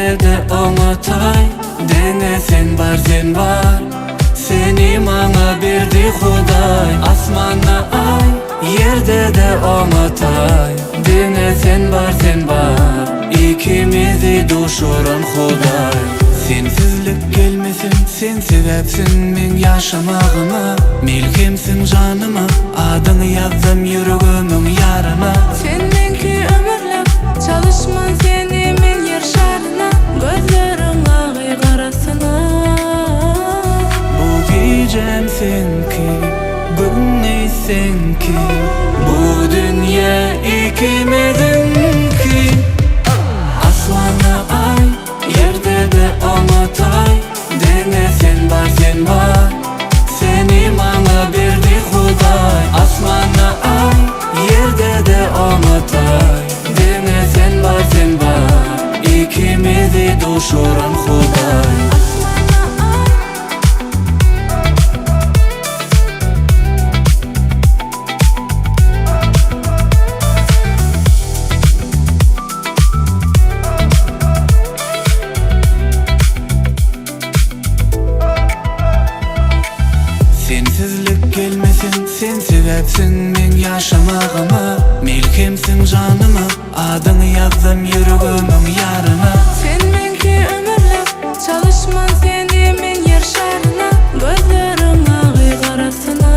Ýerde-de oňa taý Diňe sen bar sen bar Seni maňa berdi Hudaý Asmanda Aý Ýerde-de oňa taý Diňe sen bar sen bar Ikimizi duşuran Hudaý Sensizlik gelmesin Sen sebäpsiň meň ýaşamagyma Melhemsiň janyma Adyňy ýazdym ýüregimiň ýaryna. Sen meňki ömürlik Çalyşman seni men ýer şaryna Gözleriň agy garasyna. Bu gijem seňki, gündiz seňki Bu dünýe ikimiziňki Asmanda Aý, ýerde-de oňa taý Diňe sen bar, sen bar Seni maňa berdi Hudaý Asmanda Aý, ýerde-de oňa taý Diňe sen bar, sen bar Ikimizi duşuran Hudaý. Asmanda Aý. Sensizlik gelmesin Sen sebäpsiň meň ýaşamagyma Melhemsiň janyma Adyňy ýazdym ýüregimiň ýaryna. Sen meňki ömürlik Çalyşman seni men ýer şaryna Gözleriň agy garasyna.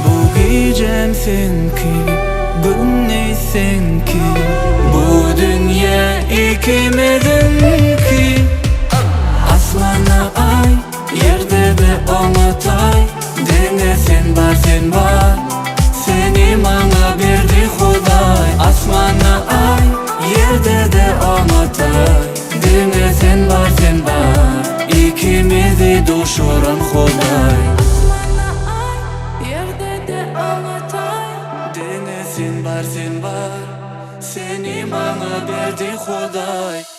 Bu gijem seňki, gündiz seňki Bu dünýe ikimiziňki Asmanda Aý, ýerde-de oňa taý Diňe sen bar, sen bar Seni maňa berdi Hudaý Asmanda Aý, ýerde-de oňa taý Diňe sen bar, sen bar Ikimizi duşuran Hudaý. Asmanda Aý, ýerde-de oňa taý. Diňe sen bar, sen bar Seni maňa berdi Hudaý.